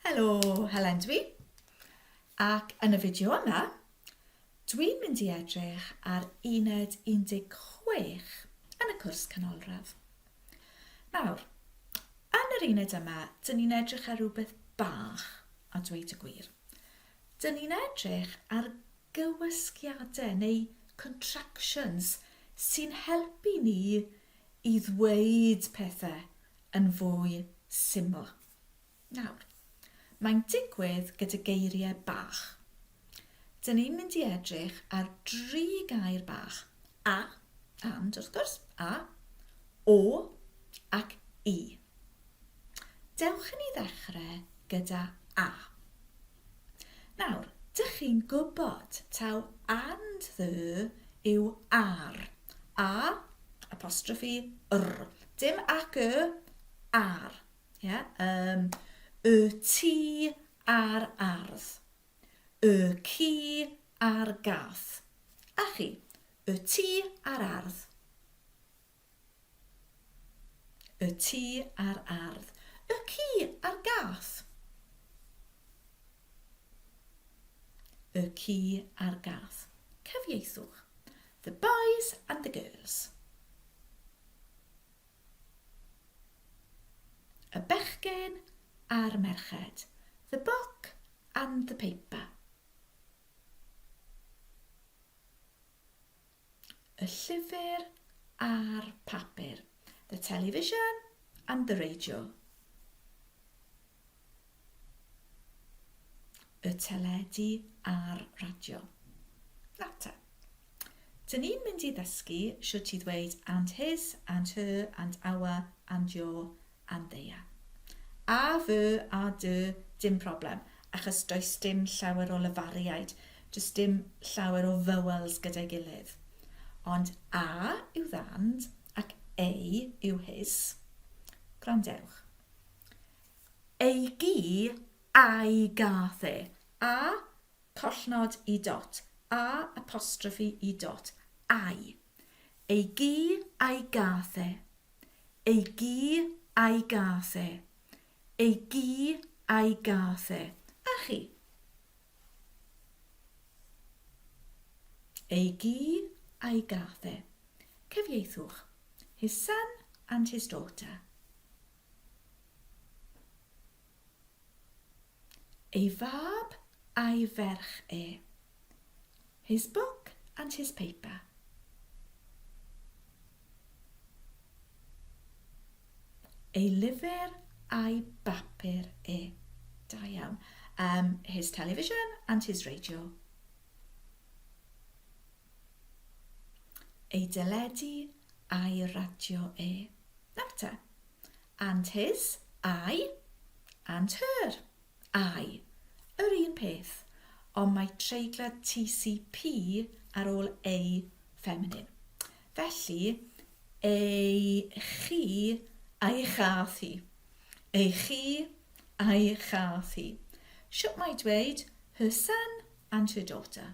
Helo, Helen dwi. Ac yn y fideo yma, dwi'n mynd i edrych ar uned 16 yn y cwrs canolradd. Nawr, yn yr uned yma, dyn ni'n edrych ar rhywbeth bach, a dweud y gwir. Dyn ni'n edrych ar gywysgiadau neu contractions sy'n helpu ni i ddweud pethau yn fwy syml. Nawr, mae'n digwydd gyda geiriau bach. Dyn ni'n mynd i edrych ar dri gair bach, a, and wrth gwrs, a, o ac i. Dewch i ni ddechrau gyda a. Nawr, dych chi'n gwybod taw and the yw ar. A, apostrophe, r. Dim ac y, ar. Ie, um, y tŷ a'r ardd. Y ci a'r gath. A chi, y tŷ a'r ardd. Y tŷ a'r ardd. Y ci a'r gath. Y ci a'r gath. Cyfieithwch. The boys and the girls. Y bechgyn a'r merched. The book and the paper. Y llyfr a'r papur. The television and the radio. Y teledu a'r radio. Nawr te. Dyn ni'n mynd i ddysgu shwt i ddweud and his, and her, and our, and your, and their. A, fy, a, dy, dim problem, achos does dim llawer o lafariaid, does dim llawer o vowels gyda'i gilydd. Ond a yw the and ac ei yw his. Gwrandewch. Ei gi a'i gath e. A Collnod i dot. A apostrophe i dot. Ai. Ei gi a'i gath e. Ei gi a'i gath e. Ei gi a'i gath e. A chi? Ei gi a'i gath e. Cyfieithwch. His son and his daughter. Ei fab a'i ferch e. His book and his paper. Ei lyfr a'i bapur e. Da iawn. Um, his television and his radio. Ei deledu a'i radio e. Nawr te. And his, I, and her, I. Yr un peth, ond mae treiglad TCP ar ôl ei ffeminin. Felly, ei chi a'i chath hi. Ei chi a'i chath hi. Shwt mae dweud her son and her daughter?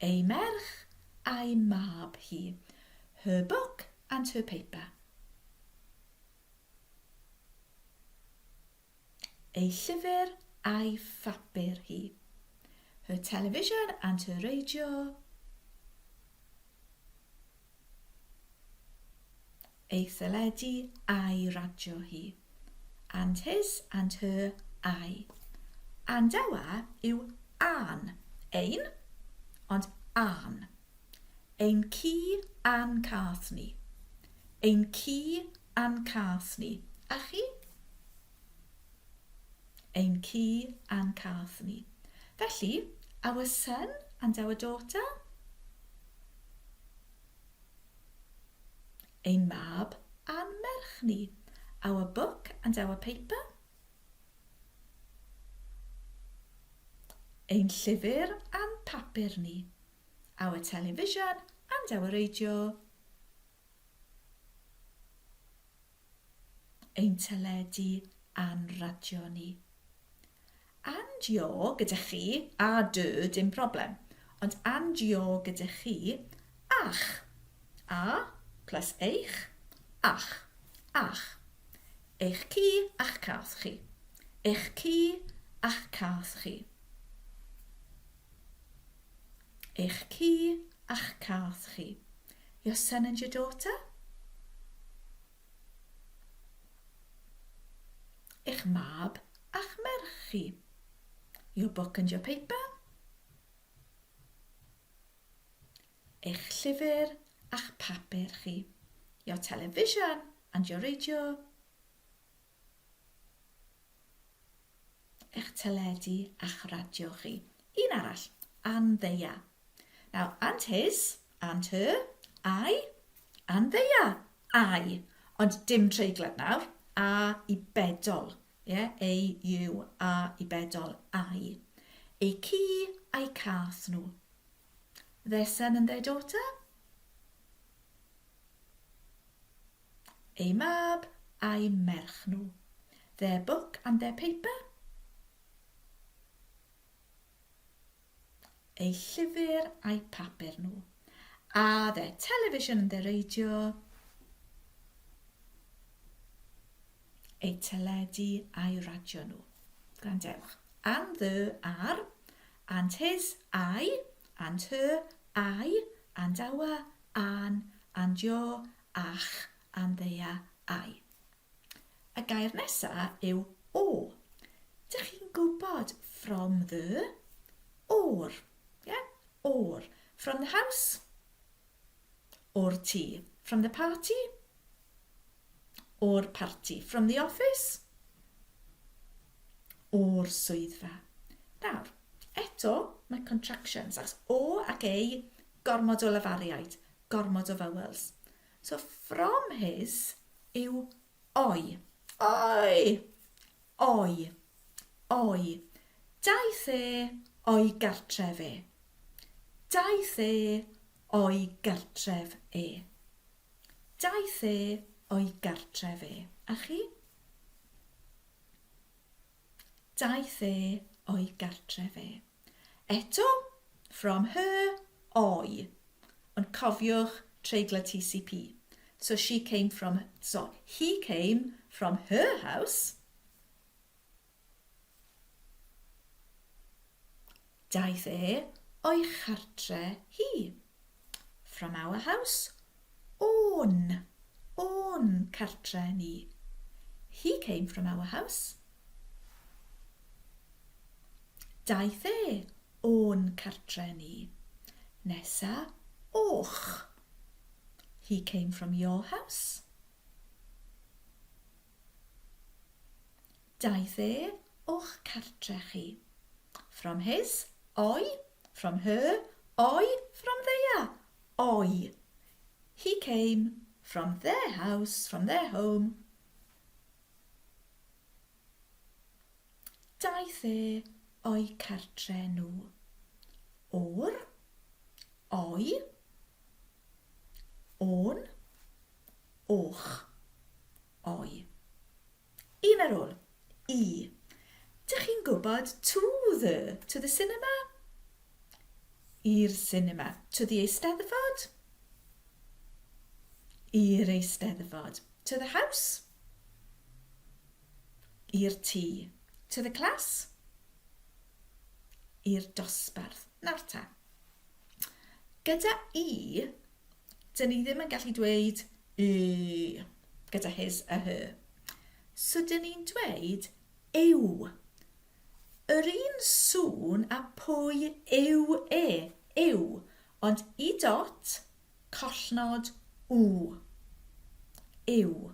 Ei merch a'i mab hi. Her book and her paper. Ei llyfr a'i phapur hi. Her television and her radio. Ei theledu a'i radio hi. And his and her a'i. And our yw a'n. Ein, ond a'n. Ein ci a'n cath ni. Ein ci a'n cath ni. A chi? Ein ci a'n cath ni. Felly, our son and our daughter. Ein mab a'n merch ni. Our book and our paper. Ein llyfr a'n papur ni. Our television and our radio. Ein teledu a'n radio ni. And your gyda chi, a dy, dim problem. Ond and your gyda chi, a'ch. A plus eich, a'ch. A'ch. Eich ci a'ch cath chi. Eich ci a'ch cath chi. Eich ci a'ch cath chi. Your son and your daughter. Eich mab a'ch merch chi. Your book and your paper. Eich llyfr a'ch papur chi. Your television and your radio. Eich teledu a'ch radio chi. Un arall, and they are. Now, and his, and her, I, and they are, I. Ond dim treiglad nawr, a i bedol. Yeah, A, U, A i bedol, I. Eu ci a'i cath nhw. Their son and their daughter. Eu mab a'i merch nhw. Their book and their paper. Eu llyfr a'u papur nhw. A their television and their radio. Eu teledu a'u radio nhw. Gwrandewch. And the, ar, and his, I, and her, I, and our, an, and your, a'ch, and their, I. Y gair nesa yw o. Dych chi'n gwybod from the, o'r. Yeah? O'r. From the house, o'r tŷ. From the party, o'r parti. From the office, o'r swyddfa. Nawr, eto, mae contractions, achos o ac ei, gormod o lafariaid, gormod o vowels. So from his yw oi. Oi! Oi. Oi. Daeth e o'i gartref e. Daeth e o'i gartref e. Daeth e o'i gartref e. A chi? Daeth e o'i gartref e. Eto, from her, o'i. Ond cofiwch treiglad TCP. So she came from, so he came from her house. Daeth e o'i chartre hi. From our house, o'n, o'n cartre ni. He came from our house. Daeth e o'n cartre ni. Nesa, o'ch. He came from your house. Daeth e o'ch cartre chi. From his, o'i, from her, o'i, from their, o'i. He came from their house, from their home. Daeth e o'u cartre nhw. O'r, o'i, o'n, o'ch, o'i. Un ar ôl. I. Dych chi'n gwybod to the, to the cinema? I'r cinema. To the Eisteddfod? I'r Eisteddfod. To the house? I'r tŷ. To the class? I'r dosbarth. Nawr ta. Gyda i, dyn ni ddim yn gallu dweud i gyda his a her. So dyn ni'n dweud yw. Yr un sŵn a pwy yw e, yw, ond i dot, Collnod w. Yw.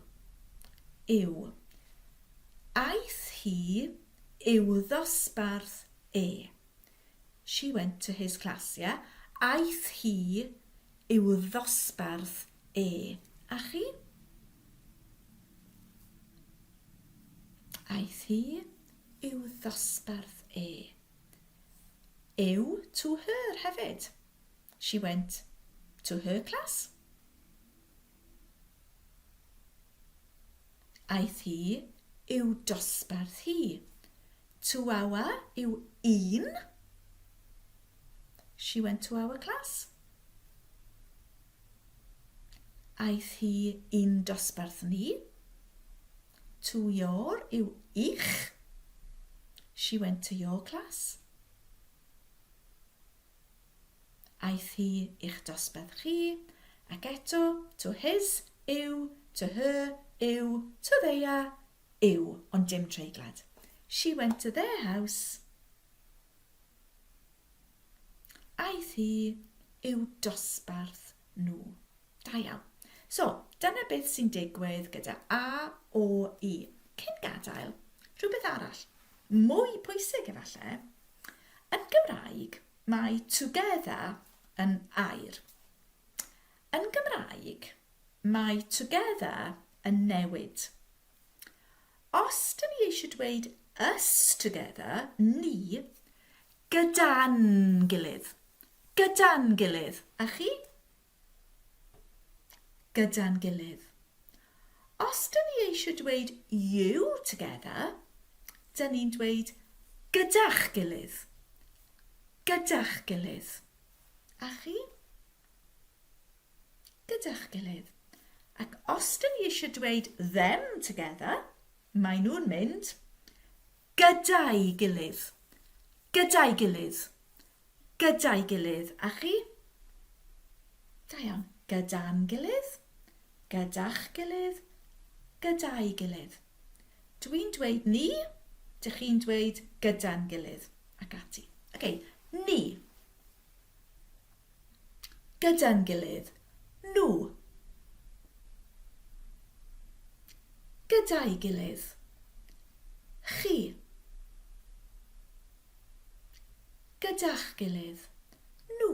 Yw. Aeth hi i'w ddosbarth e. She went to his class, yeah? Aeth hi i'w ddosbarth e. A chi? Aeth hi i'w ddosbarth e. Yw to her hefyd. She went to her class. Aeth hi i'w dosbarth hi. To our yw un. She went to our class. Aeth hi i'n dosbarth ni. To your yw i'ch. She went to your class. Aeth hi i'ch dosbarth chi. Ac eto, to his yw, to her yw, to their yw, ond dim treiglad. She went to their house. Aeth hi i'w dosbarth nhw. Da iawn. So, dyna beth sy'n digwydd gyda A, O, I. Cyn gadael, rhywbeth arall, mwy pwysig efallai. Yn Gymraeg, mae together yn air. Yn Gymraeg, mae together yn newid. Os dyn ni eisiau dweud us together, ni, gyda'n gilydd. Gyda'n gilydd. A chi? Gyda'n gilydd. Os dyn ni eisiau dweud you together, dyn ni'n dweud gyda'ch gilydd. Gyda'ch gilydd. A chi? Gyda'ch gilydd. Ac os dyn ni eisiau dweud them together, maen nhw'n mynd gyda'i gilydd. Gyda'i gilydd. Gyda'i gilydd. A chi? Da iawn. Gyda'n gilydd. Gyda'ch gilydd. Gyda'i gilydd. Dwi'n dweud ni, dych chi'n dweud gyda'n gilydd, ac ati. Ok, ni. Gyda'n gilydd. Nhw. Gyda'i gilydd. Chi. Gyda'ch gilydd. Nhw.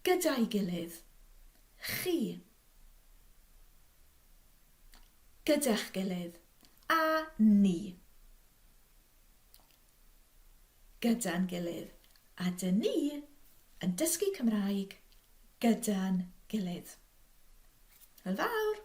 Gyda'i gilydd. Chi. Gyda'ch gilydd. A ni. Gyda'n gilydd. A dyn ni yn dysgu Cymraeg gyda'n gilydd. Hwyl fawr!